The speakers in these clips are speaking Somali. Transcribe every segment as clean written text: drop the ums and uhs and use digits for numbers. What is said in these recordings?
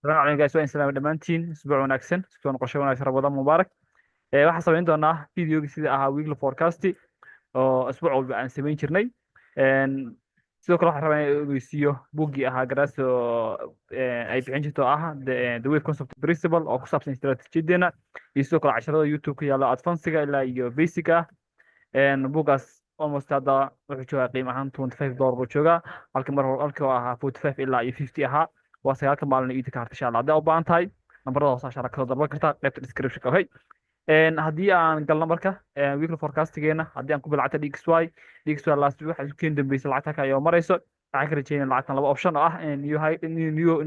Salaam calaykum guys, waa in salaam dhammaantiin. Isbuuc wanaagsan, isku noqosho wanaagsan, Ramadaan mubaarak. Waxaan samayn doonaa videogii sidii ahaa weekly forecast oo isbuuc walba aan samayn jirnay. Sidoo kale waxaan rabaa inaan ogeysiiyo buuggii ahaa garaas oo ay bixin jirto oo ah The Wave Concept Principle oo ku saabsan istiraatiijiyadeena iyo sidoo kale casharada YouTube ka yaalla advanced-ga ilaa iyo basic ah. Buuggaas almost hadda wuxuu joogaa qiimo ahaan $25 buu joogaa, halka mar hore halkii oo ahaa 45 ilaa iyo 50 ahaa. Waa 9-ka maalin iidka ka harta, insha Allah. Haddii aad u baahan tahay, nambarada hoose insha Allah kasoo dalban kartaa qaybta description. Okay, haddii aan galno marka weekly forecastigeena, haddii aan ku bilacta DXY, DXY last week waxay isu keeni dambeysay lacagta halka ayaa marayso. Waxaan ka rajeynaya lacagtan laba option oo ah in new high,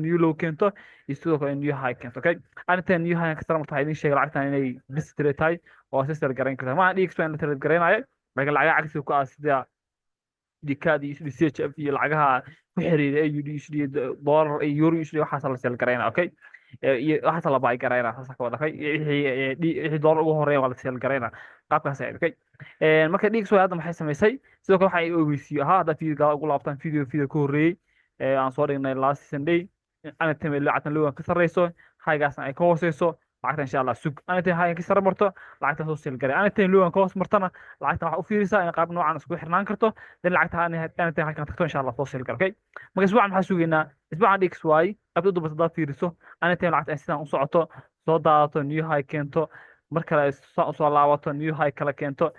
new low keento iyo sidoo kale in new high keento. Okay, arrintan new high ka sare marta waxaa idin sheegay lacagtan inay best trade tahay oo si sell garayn karta. Maaha DXY in la trade garaynayo, laakiin lacagaha cagsiga ku ah sida DCAD iyo CHF iyo lacagaha ku xiriira AUD, USD, dollar iyo euro USD, waxaas la sell garaynaa. Okay, iyo waxaas la buy garaynaa, saas ka wada. Okay, wixii dollar ugu horeeya waa la sell garaynaa, qaabkaas ahayd. Okay, marka DXY hadda maxay samaysay? Sidoo kale waxa ay ogeysiiyo ahaa, hadda video gadaal ugu laabtaan, video ka horreeyey aan soo dhignay last Sunday, anytime lacagtan low-gan ka sarreyso, high-gaasna ay ka hooseyso, lacagtan insha Allah sug. Anytime high ka sare marto, lacagtan soo sell garay. Anytime low-gan ka hoos martana, lacagtan waxaa u fiirisaa in qaab noocan isku xirnaan karto, then lacagta anytime halkan tagto, insha Allah soo sell garay. Okay, marka isbuucan maxaa sugaynaa? Isbuucan DXY qaybta u dambaysa haddaad fiiriso, anytime lacagta ay sidaan u socoto, soo daadato, new high keento, mar kale ay saan usoo laabato, new high kale keento,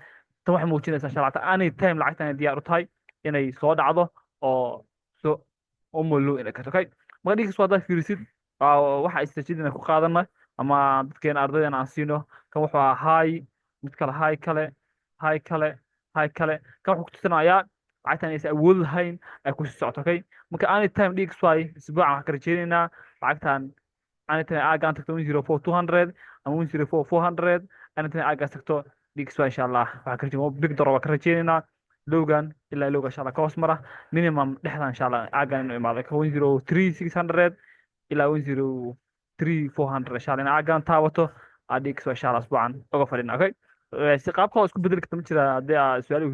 tan waxay muujinaysaa insha Allah anytime lacagtan ay diyaar u tahay inay soo dhacdo oo soo umolo inay karto. Okay, marka DXY haddaad fiirisid, waxa istaraatiijiyadana ku qaadana ama dadkeena ardaydeena aan siino, kan wuxuu ahaa high, mid kale high kale, high kale, high kale. Kan wuxuu ku tusinayaa lacagtan aysan awood lahayn ay kusii socoto. Okay, marka anytime DXY isbuucan waxaan ka rajeynaynaa lacagtan anytime aagaan tagto 104,200 ama 104,400. Anytime aagaas tagto DXY, insha Allah waxaan ka rajeynaa big drop ka rajeynaynaa, low-gan ilaa low-ga insha Allah ka hoos mara, minimum dhexdan insha Allah aagan inuu imaado ka 103,600 ilaa 103,400, insha Allah in aagan taabato aad DXY insha Allah isbuucan uga fadhina. Okay, si qaabka oo isku bedeli karta ma jira haddii aad su-aal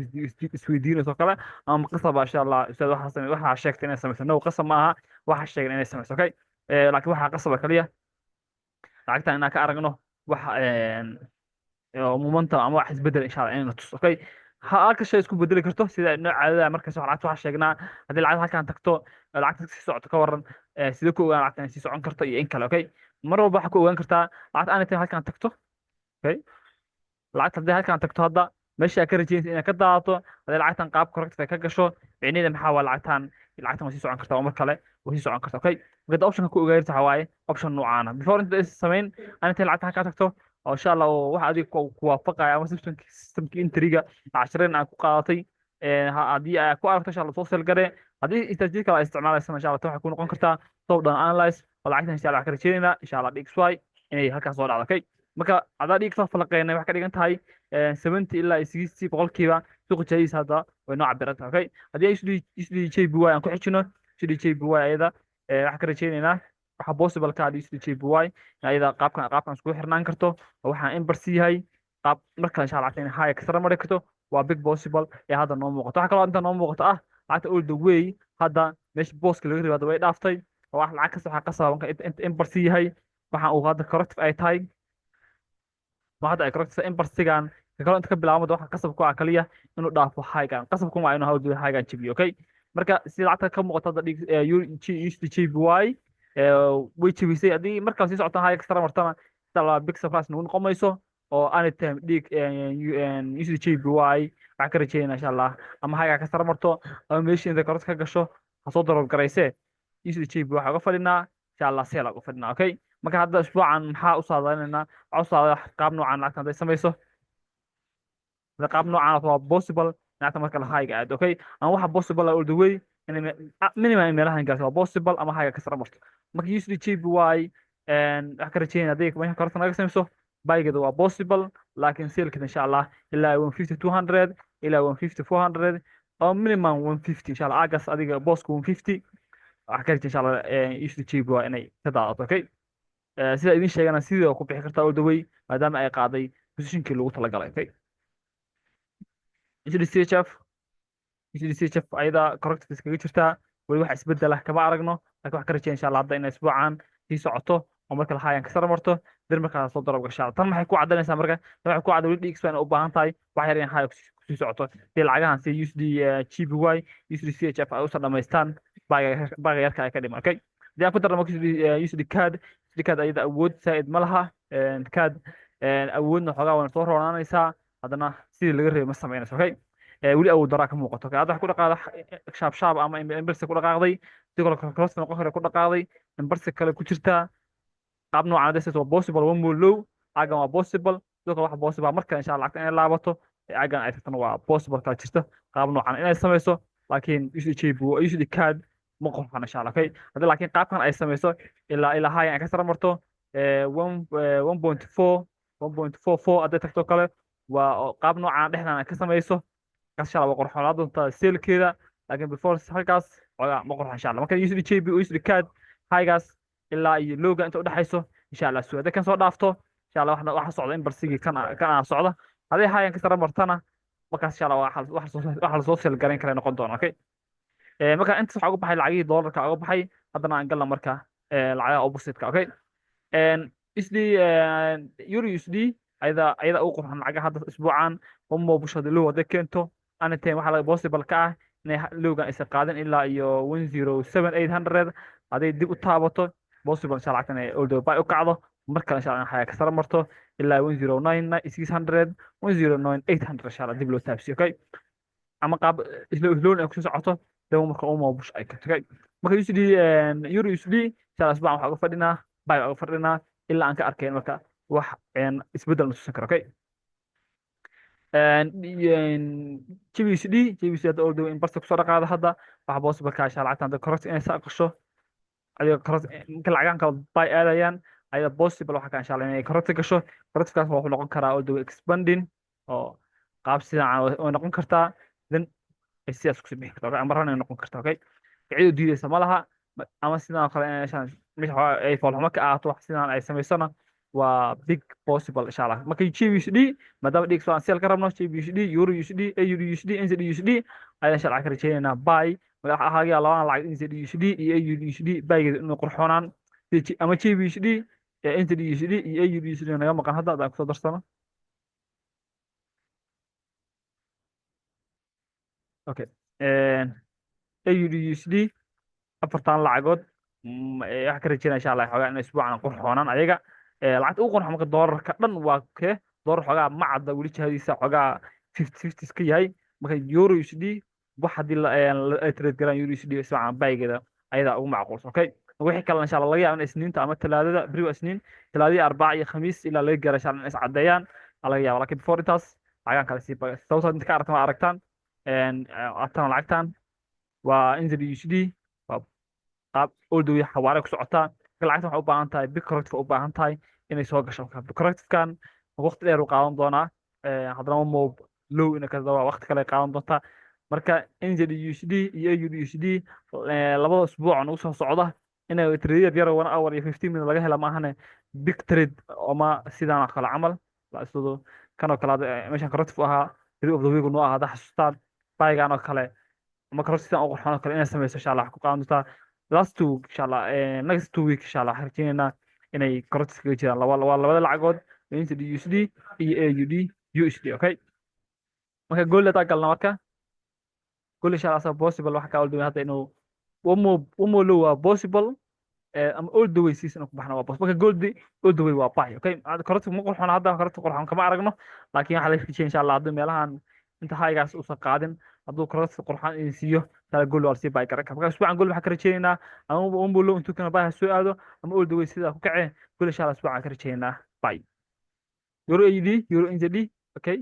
isweydiinayso kale ama qasaba, insha Allah ustaad waxaa samey, waxaa sheegtay inay samayso? No, qasab ma aha waxa sheegay inay samayso. Okay, laakiin waxaa qasaba kaliya lacagtan inaan ka aragno waxa momentum ama wax isbedel insha Allah inayna tuso. Okay, ha halka shay isku bedeli karto sida nooc caadada markaas wax lacagta waxaa sheegnaa, haddii lacagta halkan tagto, lacagta sii socoto, ka waran sidee ku ogaan lacagta inay sii socon karto iyo in kale? Okay, mar walba waxaa ku ogaan kartaa lacagta anytime halkan tagto. Okay, lacagta haddii halkan tagto, hadda meesha aad ka rajeynaysa inay ka daadato, haddii lacagtan qaab corrective ay ka gasho, micnaheeda maxaa waa? Lacagtan waa sii socon kartaa oo mar kale way sii socon kartaa. Okay, marka optionka ku ogaan waxaa waaye option noocaana before inta aysan samayn, anytime lacagta halkaa tagto oo insha Allah oo waxa adiga ku waafaqaya ama systemka entry-ga cashareen aan ku qaadatay haddii aad ku aragto, insha Allah soo sell garee. Haddii istaraatiijiyad kale aad isticmaalaysa, insha Allah tan waxay ku noqon kartaa top down analyze oo lacagtan insha Allah waxaan ka rajeynayna insha Allah DXY inay halkaas soo dhacdo. Okay, marka haddaa DXY falaqeynay, waxay ka dhigan tahay 70 ilaa 60% suuqa jahadiisa hadda way noo cabiran tahay. Okay, haddii USD JPY aan ku xijino, USD JPY ayada waxaan ka rajeynaynaa waxaa possible ka ah USD JPY in ayada qaabkan iskugu xirnaan karto oo waxaan impulse yahay qaab mar kale insha Allah lacagta inay high ka sare mari karto waa big possible ee hadda noo muuqato. Waxaa kaloo inta noo muuqato ah lacagta all the way hadda meesha booska laga rabay hadda way dhaaftay oo wax lacag kasta waxaa qasaba marka inta impulse yahay waxa uu hadda corrective ay tahay ma hadda ay corrective impulse-gan ka kaloo inta ka bilaabmada, waxa qasab ku ah kaliya inuu dhaafo high-gan, qasab kuma inuu hawdu high-gan jabiyo. Okay, marka si lacagta ka muuqato hadda USD JPY way jebisay. Haddii markale sii socotaan high extra martana, insha Allah big surprise nagu noqon mayso oo anytime dhig USD JPY waxaan ka rajeynaa insha Allah ama high ka sare marto ama meeshii inta kororta ka gasho ha soo drop garaysee, USD JPY waxaa uga fadhinaa insha Allah sell uga fadhinaa. Okay, marka hadda isbuucan maxaa u saadaalinaynaa? Waxaa u saadaalina qaab noocan lacagtan hadday samayso qaab noocan waa possible lacagta marka la high aado. Okay, ama waxa possible all the way inay minimum in meelahan gaarto waa possible ama high ka sare marto. Marka USD JPY waxaan ka rajeynaya hadday meesha kororta naga samayso, buy-geeda waa possible, laakiin sell-keeda insha Allah ilaa 150,200 ilaa 150,400 oo minimum 150 insha Allah agas adiga booska 150 waxaan ka rajeynaya insha Allah USD JPY inay ka daadato. Okay, sida idin sheegana sidii oo ku bixi kartaa all the way maadaama ay qaaday positionkii lagu talagalay. Okay, USD CHF, USD CHF ayada corrective iskaga jirtaa, weli wax isbedel ah kama aragno, laakiin waxaan ka rajeynaya insha Allah hadda inay isbuucan Sii socoto oo marka la high-an ka sare marto, dir markaa soo drop gashaa. Tan maxay ku caddaynaysaa marka? Tan waxay ku cadda weli DXY inay u baahan tahay wax yar in high kusii socoto, si lacagahan si USD JPY, USD CHF ay usoo dhamaystaan baaga yarka ay ka dhiman. Okay, haddii aan ku darno marka USD CAD, USD CAD ayada awood saa'id ma laha. CAD awoodna xoogaa waana soo roonaanaysaa, haddana sidii laga rabay ma samaynayso. Okay, weli awood daraa ka muuqato. Okay, hadda wax ku dhaqaaqda shaab shaab ama impulse ku dhaqaaqday, sidoo kale cross noqon kara ku dhaqaaqday, impulse kale ku jirtaa. Qaab noocan hadda waa possible, one more low agan waa possible. Sidoo kale waxa possible marka insha Allah lacagta inay laabato, agan ay tagtana waa possible kala jirta qaab noocan inay samayso. Laakiin USD JPY, USD CAD ma qurxan insha Allah. Okay, haddii laakiin qaabkan ay samayso ilaa high ay ka sare marto, 1.4, 1.44 hadday tagto kale, waa qaab noocan dhexdan ay ka samayso, kaas insha Allah waa qurxoonaan doontaa sell-keeda. Laakiin before halkaas xoogaa ma qurxan insha Allah. Marka USD JPY, USD CAD high-gaas ilaa iyo low-ga inta udhexayso insha Allah soo hadday kan soo dhaafto insha Allah waxa socda impulse-igii kan aa socda. Hadday high-an ka sare martana, markaas insha Allah waxa lasoo sell garayn kara noqon doona. Okay, marka intaas waxaa uga baxay lacagihii dollarka uga baxay. Haddana aan galna marka lacagaha opposite-ka. Okay, USD, Euro USD ayada ugu qurxan lacagaha hadda isbuucan. One more push hadii low hadday keento anytime, waxaa laga possible ka ah inay low-gan aysan qaadin ilaa iyo 107,800. Hadday dib u taabato, possible insha Allah lacagtan inay all the way buy u kacdo. Mar kale insha Allah in ka sare marto ilaa 109,600, 109,800 insha Allah dib loo taabsiyo. Okay, ama qaab isla loan ay kusoo socoto daba marka one more push ay karto. Okay, marka USD, Euro USD insha Allah isbuucan waxaa uga fadhinaa buy, uga fadhinaa ilaa aan ka arkayn marka wax isbeddel na tusin karo. Okay, GBPUSD, GBPUSD hadda all the way impulse kusoo dhaqaada. Hadda waxaa possible ka insha Allah lacagtan hadda correct inay saa gasho adiga correct. Marka lacagahan kala buy aadayaan, ayada possible waxa ka insha Allah inay correct gasho. Correct-kaas wuxuu noqon karaa all the way expanding oo qaab sidan way noqon kartaa, then ay sidaas kusii bixi kartaa. Okay, ama run ay noqon kartaa. Okay, cid u diidaysa ma laha. Ama sidan oo kale inay meeshaan meesha waxaa ay foolxumo ka ahaato, wax sidan ay samaysona waa big possible insha Allah. Marka GBPUSD, maadaama DXY aan sell ka rabno, GBPUSD, Euro USD, AUD USD, NZD USD ayaan insha Allah ka rajaynaynaa buy. Waxaa laga yaabaa labadan lacag, NZD USD iyo AUD USD, buy-geeda inuu qurxoonaan sida ama GBPUSD, NZD USD iyo AUD USD naga maqan hadda haddaan kusoo darsano. Okay, AUD USD, afartan lacagood waxaan ka rajaynaya insha Allah xoogaa inay isbuucan qurxoonaan ayaga. Lacagta ugu qurxoon marka doolarka dhan waa kee? Doolar xoogaa ma cadda weli jihadiisa, xoogaa 50-50 iska yahay. Marka Euro USD wax haddii ay trade garaan Euro USD isbuucan buy-geeda ayadaa ugu macquulsan. Okay, wixii kale insha Allah laga yaabo in Isniinta ama Talaadada, beri waa Isniin, Talaadada, Arbaca iyo Khamiis ilaa laga gaaro insha Allah in is caddeeyaan aa laga yaaba. Laakiin before intaas lacagaan kale sii buy, sababtoo inta ka aragtaan waa aragtaan. Aragtaan lacagtan waa NZD USD, waa qaab all the way xawaare ku socotaa. Marka lacagtan waxay u baahan tahay big corrective, u baahan tahay inay soo gasho. Marka big corrective-kan waqti dheer u qaadan doonaa. Haddana more low ina ka daba waqti kale ay qaadan doontaa. Marka NZD USD iyo AUD USD labada usbuuc oo nagu soo socda inay trade yar 1 hour iyo 15 minute laga hela maahane, big trade ama sidaan oo kale camal la isdado kan oo kale hadda, meeshan corrective u ahaa, trade of the week noo ahaa hadda xasuustaan, buy-gan oo kale ama corrective sidaan u qurxoon oo kale inay sameyso insha Allah wax ku qaadan doontaa last 2 week insha Allah, next 2 week insha Allah waxaan rajeynaynaa inay corrective kaga jiraan laba, waa labada lacagood, NZD USD iyo AUD USD. Okay, marka gold hadaa galna, marka gold insha Allah possible waxa ka all the way hadda inuu one more low waa possible, ama all the way season ku baxna waa possible. Marka gold all the way waa buy. Okay, hadda corrective ma qurxoon, hadda corrective qurxoon kama aragno, laakiin waxaa laga rajeyay insha Allah hadduu meelahan inta high-gaas uusan qaadin, hadduu corrective qurxoon idin siiyo taa gold waa lasii buy garan kara. Marka usbuucan gold waxaan ka rajeynaynaa ama one more low intuu kana buy ha soo aado ama all the way sidaa ku kacee. Gold insha Allah usbuucan ka rajeynaynaa buy. Euro AUD, Euro NZD. Okay,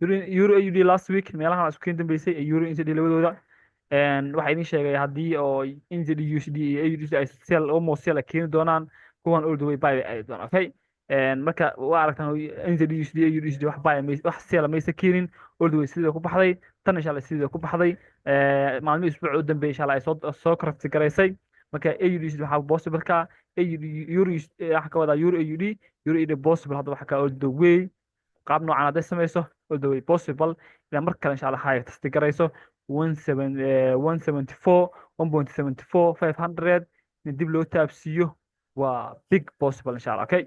Euro AUD last week meelahan isku keen dambeysay ee Euro NZD labadooda waxaa idin sheegay haddii oo NZD USD iyo AUD ay sell almost sell ay keeni doonaan, kuwan all the way buy ay doonaan. Okay, marka waa aragtaan NZD USD, AUD USD wax buy wax sell maysa keenin, all the way sidoo ku baxday. Tan insha Allah sidoo ku baxday maalmihii isbuuca u dambeeyay insha Allah ay soo correct garaysay. Marka AUD USD waxaa possible ka AUD Euro, waxa ka wadaa Euro AUD, Euro AUD possible hadda waxa ka all the way qaab noocan hadday samayso, all the way possible ilaa mar kale insha Allah high test garayso 1.74, 1.74500 in dib loo taabsiiyo. Waa big possible, insha Allah. Okay,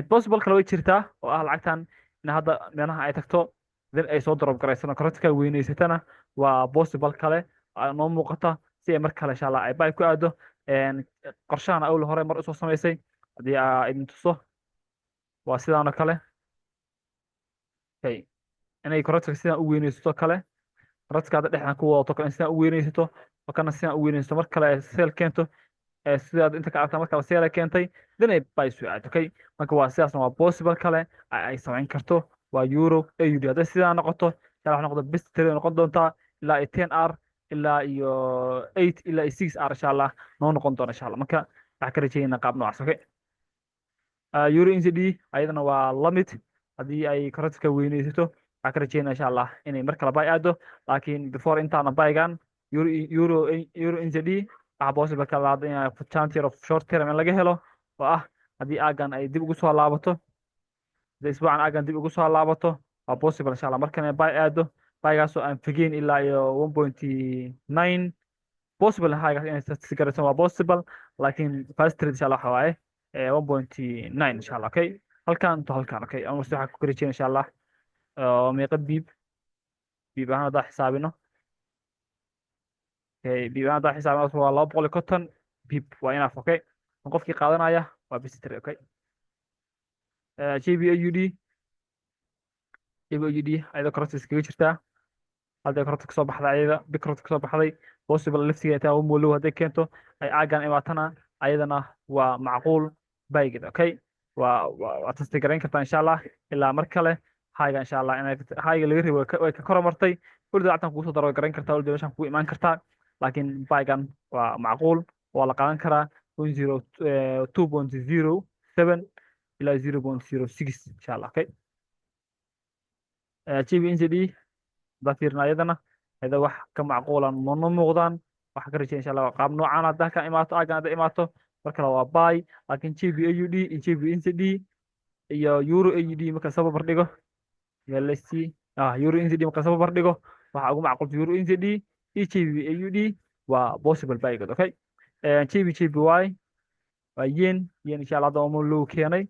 possible kale way jirtaa oo ah lacagtan in hadda meelaha ay tagto, then ay soo drop garaysano, correctka weynaysatana waa possible kale noo muuqata, si ay mar kale, insha Allah, ay buy ku aado. Qorshahan awl hore mar usoo samaysay, haddii aa idin tuso, waa sidaan oo kale. Okay, inay correctka sidaan u weynaysato kale, correctka hadda dhexdan ku wadato kale, in sidaan u weynaysato oo kana sidaan u weynaysato, mar kale ay sell keento, sidaad inta ka aragta, markale sell ay keentay, then ay buy soo aado. Okay, marka waa sidaasna, waa possible kale ay samayn karto. Waa euro AUD. Hadday sidaa noqoto, insha Allah, noqdo best trade noqon doontaa, ilaa iyo 10 R, ilaa iyo 8, ilaa iyo 6 R, insha Allah, noo noqon doona, insha Allah. Marka waxaan ka rajeynaa qaab noocaas. Okay, euro NZD ayadana waa la mid. Haddii ay correctka weynaysato, waxaan ka rajeynaa, insha Allah, inay mar kale buy aado. Laakiin before intaana buygan euro NZD, waxaa possible kala hadda in chance of short term in laga helo, oo ah haddii aagan ay dib ugu soo laabato, haddii isbuucan aagan dib ugu soo laabato, waa possible, insha Allah, markan ay buy aado, buygaasoo aan fogeyn ilaa iyo 1.9. Possible highgaas inay si garaysan waa possible, laakiin first trade, insha Allah, waxa waaye 1.9, insha Allah. Okay, halkan to halkan. Okay, almost waxaan ku rajeynaa, insha Allah, oo meeqa pip, pip ahaan haddaa xisaabino? Okay, pip ahaan haddaa xisaabino, waa 250 pip, waa enough. Okay, qofkii qaadanaya waa best trade. Okay, GBP AUD, GBP AUD ayadoo corrective iskaga jirtaa. Hadday corrective kasoo baxday, ayada big corrective kasoo baxday, possible liftiga intaa molow hadday keento, ay aagan imaatana, ayadana waa macquul buygeeda. Okay, waa test garayn kartaa, insha Allah, ilaa mar kale highga, insha Allah, inay highga laga rabo way ka koromartay. Weliba lacagtan kugu soo daro garayn kartaa, weliba meeshan kugu imaan kartaa, laakiin buygan waa macquul, waa la qaadan karaa 0 2.07 ilaa 0.06, insha Allah. Okay, GBP NZD haddaan fiirino, ayadana ayada wax ka macquulan mana muuqdaan. Waxaan ka rajaya, insha Allah, qaab noocan hadda halkan imaato, aagan hadda imaato, mar kale waa buy. Laakiin GBP AUD iyo GBP NZD iyo euro AUD marka soo barbardhigo, lc euro NZD marka soo barbardhigo, waxaa ugu macquulta euro NZD iyo GBP AUD, waa possible buygood. Okay, GBP JPY waa yen. Yen, insha Allah, hadda uma low keenay.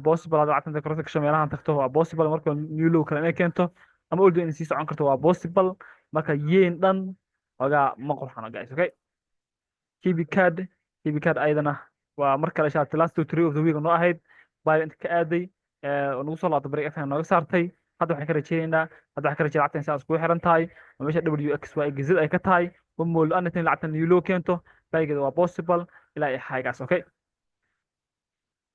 Possible hadda lacagta kororta gasho, meelahan tagto, waa possible marka new low kale inay keento, ama oldo inay sii socon karto, waa possible. Marka yen dhan ogaa ma qurxano, guys. Okay, GBP CAD, GBP CAD ayadana waa mar kale, insha Allah, last two three of the week noo ahayd buy inta ka aaday oo nagu soo laabtay, break even nooga saartay. Hadda waxaan ka rajeynaa lacagtan sidaas kugu xiran tahay oo meesha WXY Z ay ka tahay wamol anatin, lacagtan new low keento, buygeeda waa possible ilaa iyo highgaas. Okay,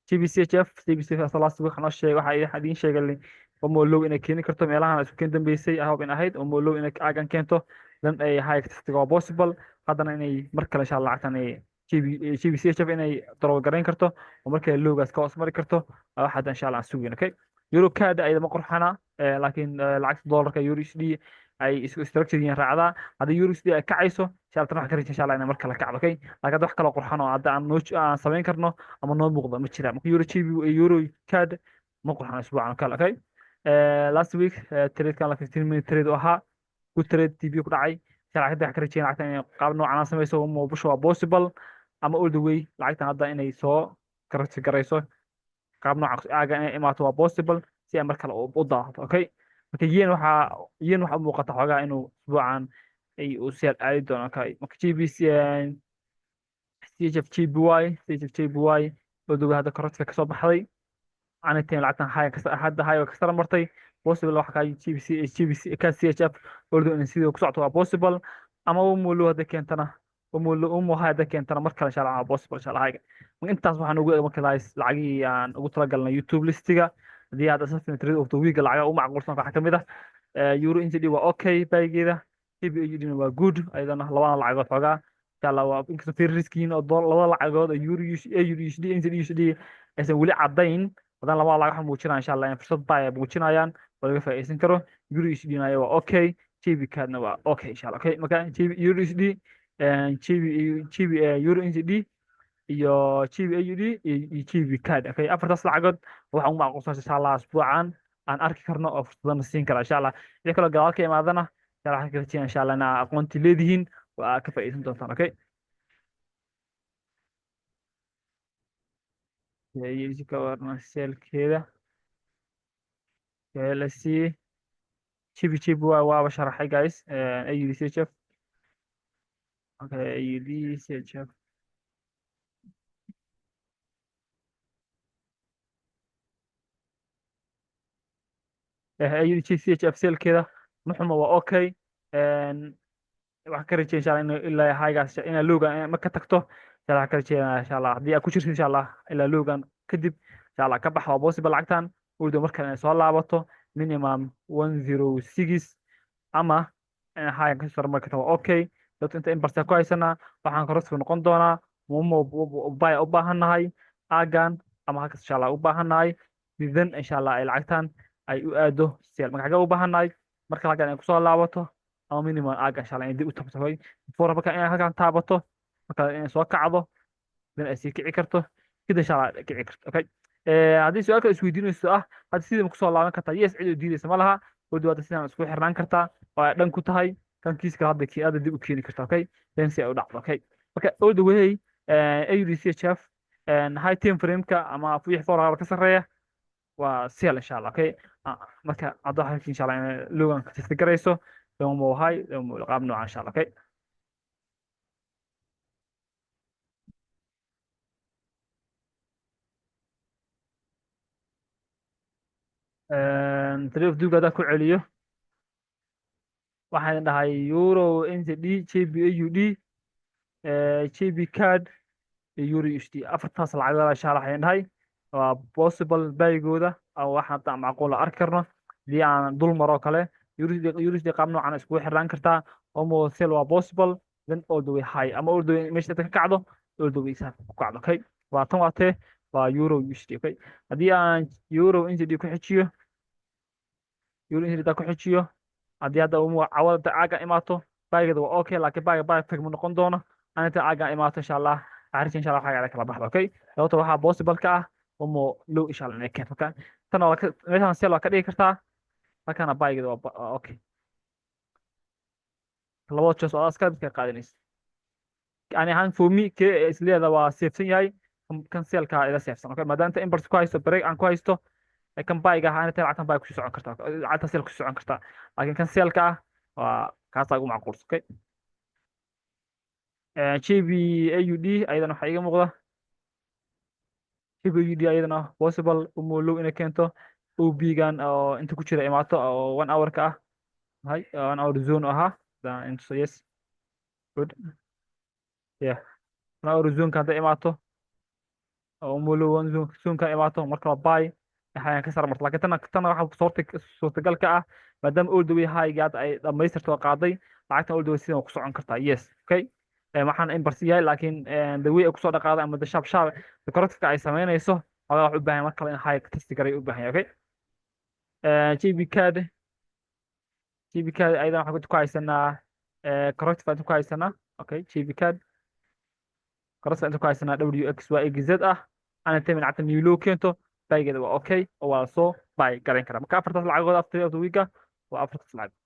GBP CHF, GBP CHF last week noo sheegay, waxa idiin sheegay omolow inay keeni karto meelahan isku keen dambeysay. I hope in ahayd omolow inay aagan keento, then ay high testiga waa possible. Haddana inay mar kale, insha Allah, lacagtan ay GBP CHF inay drop garayn karto oo markale lowgaas ka hoos mari karto, waa wax hadda, insha Allah, aan sugayno. Okay, euro CAD ayada ma qurxana, laakiin lacagta dollarka euro USD ay isku structure yihiin raacdaa. Haddii euro USD ay kacayso, insha Allah, tan waxaan ka rajay, insha Allah, inay mar kale kacdo. Okay, laakiin hadda wax kaloo qurxan oo hadda aan noo aan samayn karno ama noo muuqdo ma jiraan. Marka euro GB, euro CAD ma qurxana isbuucan oo kale. Okay, last week trade-kan la 15 minute trade u ahaa, good trade, TP ku dhacay. Insha Allah, hadda waxaan ka rajeynaa lacagtan inay qaab noocan aan samayso uma busho, waa possible, ama all the way lacagtan hadda inay soo correct garayso, qaab nooca aaga inay imaato waa possible, si ay mar kale u daahato. Okay, marka yen waxaa u muuqata xoogaa inuu isbuucan ay uu sell aadi doono. Okay, marka GBC CHF JPY, CHF JPY all the way hadda correctka kasoo baxday, anitain lacagtan high hadda high ka sara martay. Possible waxa ka GBC GBC ka CHF although in sidoo ku socoto waa possible, ama umulu hadda keentana, umulu umu hadda keentana mar kale, insha Allah, waa possible, insha Allah. Hayga intaas waxaan ugu marka lacagihii aan ugu talagalnay YouTube listiga. Haddii aad assessment trade of the week, lacagaha u macquulsan waxaa kamid ah euro NZD, waa okay buygeeda. GBP AUD waa good ayadana. Labada lacagood xoogaa, insha Allah, waa inkastoo very risk yihiin oo labada lacagood oo euro AUD USD, NZD USD aysan weli caddayn, haddana labada lacag waxay muujinayaan, insha Allah, in fursad buy ay muujinayaan oo laga faa'iideysan karo. Euro USD na waa okay, GBP CAD-na waa okay, insha Allah. Okay, marka GB euro USD, GB GB euro NZD iyo GBP AUD iyo GBP CAD. Okay, afartaas lacagood waxaan ugu macquulsan, insha Allah, asbuucan aan arki karno oo fursadana siin kara, insha Allah. Wixii kaloo gadaal ka imaadana, insha Allah, waxaan ka rajeynaya, insha Allah, inaa aqoonti leedihiin oo aad ka faa'iideysan doontaan. Okay. AUD ka warna sellkeeda. Okay, let's see. GBP waaba sharaxay, guys. AUD CHF. Okay, AUD CHF. AUD CHF sellkeeda muxuma waa okay. Waxaan ka rajeyn insha Allah inuu ilaa highgaas, inaa lowgan ma ka tagto insha Allah. Waxaan ka rajeynaya insha Allah haddii aad ku jirto insha Allah ilaa lowgan kadib insha Allah ka bax, waa possible. Lacagtan urdo markale inay soo laabato minimum 106 ama in high ka soo marka waa okay. Dadka inta impulse ku haysanaa, waxaan kororsi noqon doonaa mumo buy u baahannahay aagan ama halkaas insha Allah u baahannahay. Then insha Allah ay lacagtan ay u aado sell. Marka xagee u baahannahay? Marka halkan ay kusoo laabato ama minimum aaga insha Allah inay dib u tabto before marka inay halkan taabato, marka inay soo kacdo, then ay sii kici karto kadib insha Allah kici karto. Okay, haddii su-aal kale isweydiinayso ah, hadda sidii ma kusoo laaban kartaa? Yes, cid u diidaysa ma laha. Oo dhawaata sidaan isku xirnaan kartaa oo ay dhan ku tahay kan kiiska hadda kii hadda dib u keeni kartaa. Okay, then si ay u dhacdo. Okay, marka all the way AUD CHF high time frame-ka ama wixii 4 hour ka sarreeya waa sell insha Allah. Okay, marka hadda waxaa insha Allah inay lowgan ka test garayso lomo high lomo qaab nooca insha Allah. Okay, trade of the week haddaan ku celiyo, waxaan dhahay euro NZD, JP AUD, JP CAD iyo euro USD. Afartaas lacagood insha Allah waxaan dhahay waa possible buygooda ama waxaan hadda macquul la arki karno. Hadii aan dul maro kale, euro USD qaab noocan iskugu xirnaan kartaa. Almost sell waa possible, then all the way high ama all the way meesha ka kacdo, all the way saa ku kacdo. Okay, waa tan, waa tee, waa euro USD. Okay, haddii aan euro NZD ku xijiyo, euro NZD ku xijiyo, haddii hadda uu cawada caaga imaato, buygeeda waa okay, laakiin buyga buy fake ma noqon doono. Aninta caaga imaato insha Allah arrinta insha Allah waxaa kala baxda. Okay, sababta waxaa possible ka ah umo low insha Allah inay keento. Okay, tan waa meeshaan sell waa ka dhigi kartaa, halkana buygeeda waa okay. Labada choice oo aska midka qaadanaysa ani ahaan, for me, ke isleeda waa safesan yahay kan sellka ila safesan. Okay, maadaama inta impulse ku haysto, break aan ku haysto, kan buyga ah inta lacagtan buy ku socon kartaa, lacagta sell ku socon kartaa, laakiin kan sellka ah waa kaasaa ugu macquulsan. Okay, JP AUD ayadana waxaa iiga muuqda JP AUD ayadana possible umulow inay keento OB-gan oo inta ku jira imaato oo 1 hour ka ah hay 1 hour zone ahaa. Inta, yes, good, yeah, 1 hour zone ka hadday imaato oo umulow one zone zone ka imaato, marka waa buy waxaan ka sar marto. Laakiin tana waxaa suurtagal ka ah maadaama all the way high hadda ay dhamaystirto oo qaaday lacagtan, all the way sidan ku socon kartaa. Yes, okay. Waxaan impulse yahay, laakiin the way ay kusoo dhaqaaday ama the sharp sharp the corrective ay sameynayso xogaa wax u baahan mar kale in high test garay u baahan yahay. Okay, JP CAD, JP CAD ayadan waxaan ku haysanaa corrective aan ku haysanaa. Okay, JP CAD corrective aan ku haysanaa W X Y Z ah. Ana tamin lacagta new low keento, buygeeda waa okay oo waa soo buy garayn karaa. Marka afartaas lacagood after of the week waa afartaas lacag.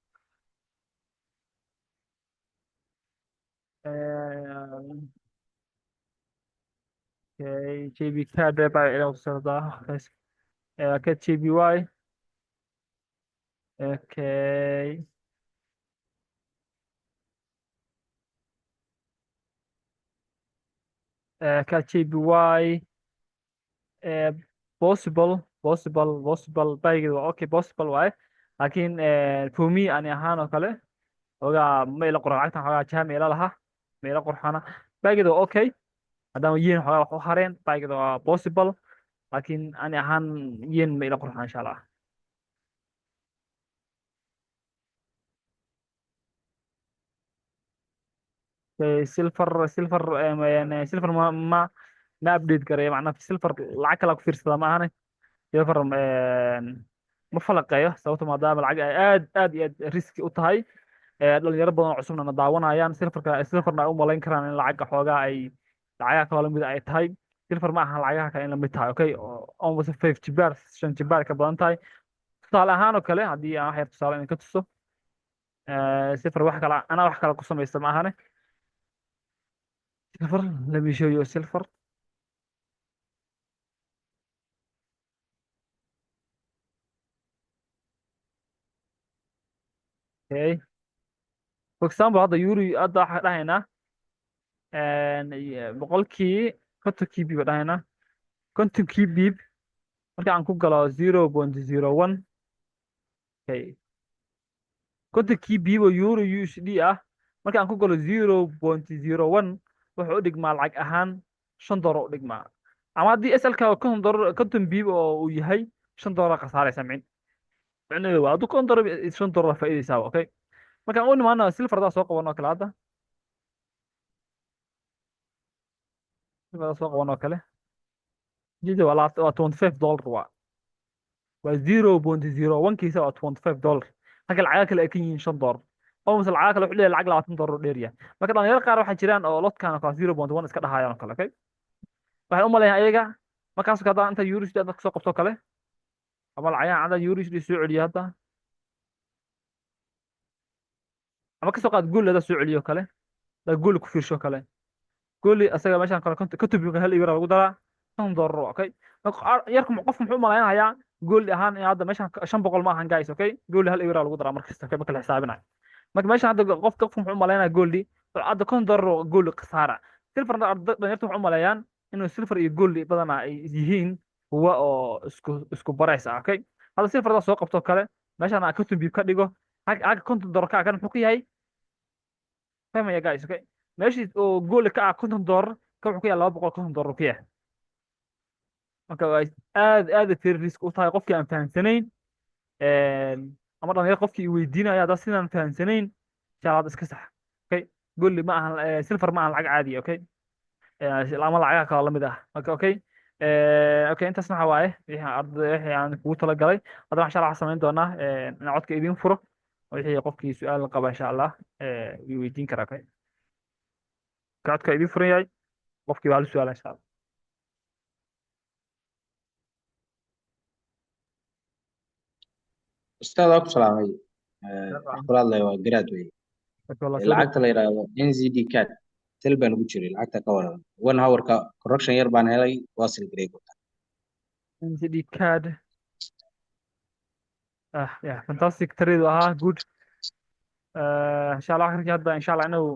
Okay, JP CAD baa ila socdaa. Okay, JPY. Okay, ka JPY possible possible possible buygeeda waa okay, possible waaye, laakiin for me, ani ahaan oo kale, xoogaa ma ila qurxan lacagtan, xoogaa jaha ma ila laha, ma ila qurxana. Buygeeda waa okay maadaama yen xoogaa wax u hareen, buygeeda waa possible, laakiin ani ahaan yen ma ila qurxan insha Allah. Silver ma update gareeyo, macnaha silver lacag kale ku fiirsada ma ahane, silver ma falaqeeyo, sababto maadaama lacag ay aad aad iyo aad riski u tahay, dhalinyaro badan oo cusubna na daawanayaan, silverna ay u malayn karaan in lacagga xoogaa ay lacagaha kaloo lamid ay tahay. Silver ma aha lacagaha kale in lamid tahay. Okay, almost 5 jibaar, 5 jibaar ka badan tahay. Tusaale ahaan oo kale, haddii aan wax yar tusaale idin ka tuso, silver wax kale anaa wax kale ku samaysta ma ahane. Silver, let me show you silver. Okay, for example, hadda euro hadda waxaan dhahaynaa boqolkii 50kii pip baan dhahaynaa. 50kii pip marka aan ku galo 0.01. Okay, 50kii pip oo euro USD ah marka aan ku galo 0.01, wuxuu u dhigmaa lacag ahaan $5 u dhigmaa. Ama haddii SL-ka $50, 50 pip oo uu yahay, $5 khasaaraysa. Micnaheedu waa hadduu $50, $5 faa'iidaysaa. Okay, markaan u nimaano silver hadaa soo qaban oo kale, hadda silver hadaa soo qaban oo kale, jida waa $25, waa 0.01 kiisa waa $25, halka lacagaha kale ay ka yihiin $5 oo mise lacagaha kale wuxuu leeyahay lacag $20 oo dheeriya. Marka dhalinyaro qaar waxaa jiraan oo lotkan oo kale 0.1 iska dhahayaan oo kale. Okay, waxay u maleeyaan ayaga markaas haddaan inta euro USD hadda kasoo qabto kale ama lacagahan hadda euro USD soo celiyo hadda, ama kasoo qaad gold hadda soo celiyo kale, hadda gold ku fiirsho kale, gold asaga meeshan kale 50 pip hal euro lagu daraa $5. Okay, marka yarku qofku muxuu u malaynayaa gold ahaan in hadda meeshan 500 ma ahan, guys. Okay, gold hal euro lagu daraa markasta. Okay, marka la xisaabinayo, marka meeshan hadda qofku muxuu u malaynayaa gold hadda $50 oo gold khasaara. Silver dhalinyartu waxay u maleeyaan inuu silver iyo gold badanaa ay yihiin kuwa oo isku price ah. Okay, hadda silver hadda soo qabto kale, meeshan aan 50 pip ka dhigo, xagga $50 ka kan muxuu ka yahay? Fahmaya, guys? Okay, meeshii oo gold ka ah $50, ka wuxuu ka yahay $250 ka yahay. Marka waa aad aad very risk u tahay qofkii aan fahamsanayn ama dhalinyaro qofkii i weydiinaya haddaa sidaan fahamsanayn, insha Allah iska sax. Okay, gold ma ahan, silver ma ahan lacag caadi. Okay, ama lacagaha kaloo lamid ah. Marka okay, intaas waxa waaye wixii arday wixii aan kugu talagalay. Hadda insha Allah waxaan samayn doonaa in codka idiin furo, wixii qofkii su-aal qaba insha Allah wuu weydiin karaa. Okay, codka idiin furan yahay, qofkii baa hal su-aal insha Allah. Ustaad, waa ku salaamay. Wax kula hadlaya waa garaad wey. Marka waa soo dhow. Lacagta la yidhaahdo NZD CAD sell baan ugu jiray. Lacagta ka waran one hour-ka? Correction yar baan helay, waa sell gareey ku tahay. NZD CAD, ah yeah, fantastic trade ahaa, good. Insha Allah akhirkii hadda insha Allah inuu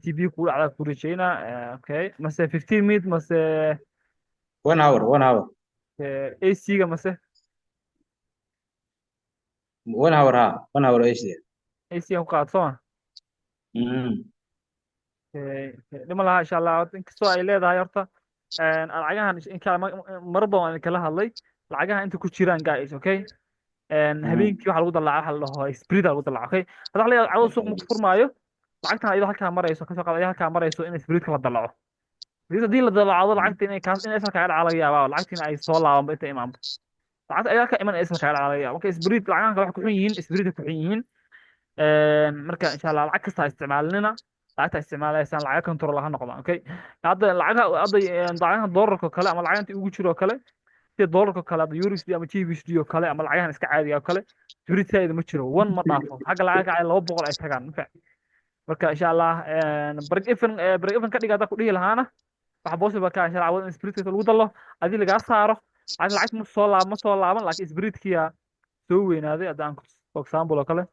TP ku dhacda ku rajaynaa. Okay, mase 15 minute mase? One hour, one hour. AC-ga mase? One hour, ha, one hour Asia. AC-ga ku qaad soo ma? Mm. Dhima laha insha Allah. Horta inkastoo ay leedahay horta lacagahan inka marar badan waan kala hadlay lacagaha inta ku jiraan, guys. Okay, habeenkii waxaa lagu dalaca waxa la dhaho spread lagu dalaca. Okay, hadda waxa laga yaabaa cawada suuq markuu furmaayo, lacagtan ayadoo halkaa marayso, kasoo qaad ayadoo halkaa marayso, in spreadka la dalaco. Spread haddii la dalacdo, lacagta inay kaas in SL kaaga dhaca laga yaabaa, lacagtiina ay soo laabanba inta imaanba lacagta ayaa ka iman SL kaaga dhaca laga yaabaa. Marka spread lacagahan kale waxay ku xun yihiin, spread ku xun yihiin. Marka insha Allah lacag kasta ha isticmaalinina, lacagta isticmaalaysaan lacag control ha noqdaan. Okay, hadda lacagaha hadda lacagaha doolarka oo kale ama lacagaha inta ugu jiro oo kale, sida doolarka oo kale, hadda euro USD ama GBP oo kale ama lacagahan iska caadiga oo kale, spread saaid ma jiro, one ma dhaafo, xagga lacagaha kacay 200 ay tagaan ma. Marka insha Allah break even ka dhiga hadda ku dhihi lahaana, waxa possible ka insha Allah cawada in spreadka lagu dalo adii lagaa saaro lacag. Lacag ma soo laaban, laakiin spreadkiya soo weynaaday. Hadda aan for example oo kale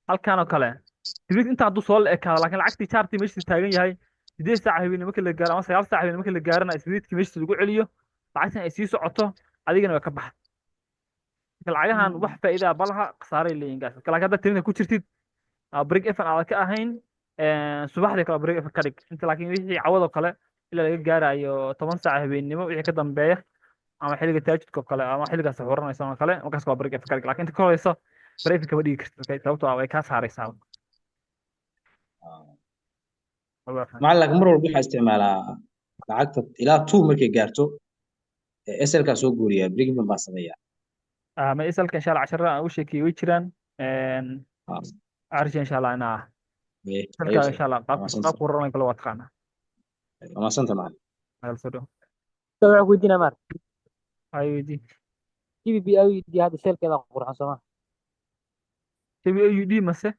halkan oo kale spread inta hadduu soo la ekaado, laakiin lacagtii chartii meesha taagan yahay 8 saac habeenimo markii la gaaro ama 9 saac habeenimo markii la gaarana, spreadkii meesha lagu celiyo, lacagtan ay sii socoto, adigana way ka baxda. Marka lacagahan wax faa'iida ah malaha, khasaaray leeyihin, guys. Marka laakiin haddaad tirinta ku jirtid break even aad ka ahayn, subaxdii kale break even ka dhig inta, laakiin wixii cawado kale ilaa laga gaarayo 10 saac habeenimo wixii ka dambeeya ama xilliga taajudka oo kale ama xilliga saxuuranaysa oo kale, markaas waa break even ka dhig. Laakiin inta ka horeysa break even kama dhigi kartid. Okay, sababtoo ah way kaa saaraysaa. Macallin, mar walba waxaa isticmaalaa lacagta ilaa two markay gaarto SL-kaa soo guuriyaa, break even baan sameeyaa. Ma isalka insha Allah casharada aan u sheekiyey way jiraan. Arja insha Allah inaa isalka insha Allah qaabka waran kale waa taqaanaa. Waa mahadsanta, macallin. Meel soo dhow. Waxaan ku weydiinaa maar. Ay, weydii. GBP AUD hadda sellkeeda qurxan sooma? GBP AUD mase?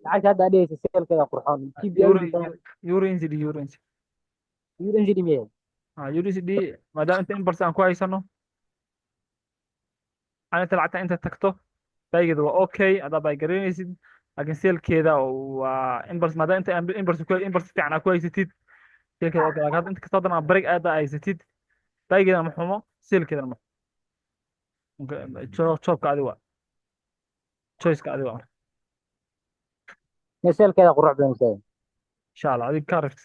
Lacagta hadda aad dhigaysa sellkeeda qurxoon GBP euro AUD sooma? Euro NZD, euro NZD. Euro NZD miya? Ah, euro NZD, maadaama inta impulse aan ku haysano, aan inta lacagta inta tagto. Buygeeda waa okay haddaa buy garaynaysid, laakiin sellkeeda waa impulse, maadaama inta impulse ku impulse fiican aad ku haysatid, sellkeeda okay. Laakiin hadda inta kastoo haddana break aad haysatid, buygeedana ma xumo, sellkeedana ma xumo. Choiceka adi waa, choiceka adi waa. Sellkeeda qurux badan ustaad. Insha Allah adiga ka aragti.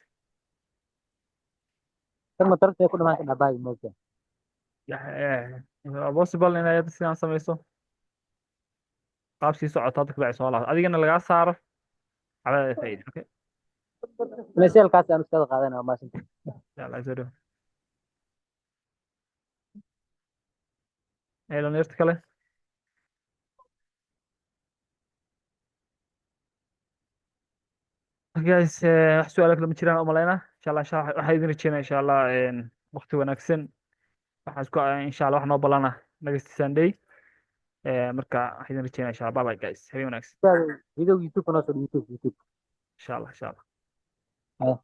Tan ma tartay ku dhamaan ka buy moogta. Possible inay hadda sidaan samayso, qaab sii socoto, hadda kabacdi soo laabto, adigana lagaa saaro cabada faa'iida. Okay. Sellkaas aan ustaad qaadanaa, waa mahadsantahay. Insha Allah soo dhawo ee dhalinyarta kale. Guys, wax su'aalo kale ma jiraan u malaynaa. Insha Allah, insha Allah waxaa idin rajeynaa insha Allah waqti wanaagsan. Waxaan isku insha Allah wax noo balana next Sunday. Marka waxaan idin rajeynaa insha Allah. Bye bye guys, habeen wanaagsan. Ustaad, video YouTube noo soo, YouTube. Insha Allah, insha Allah. Haya.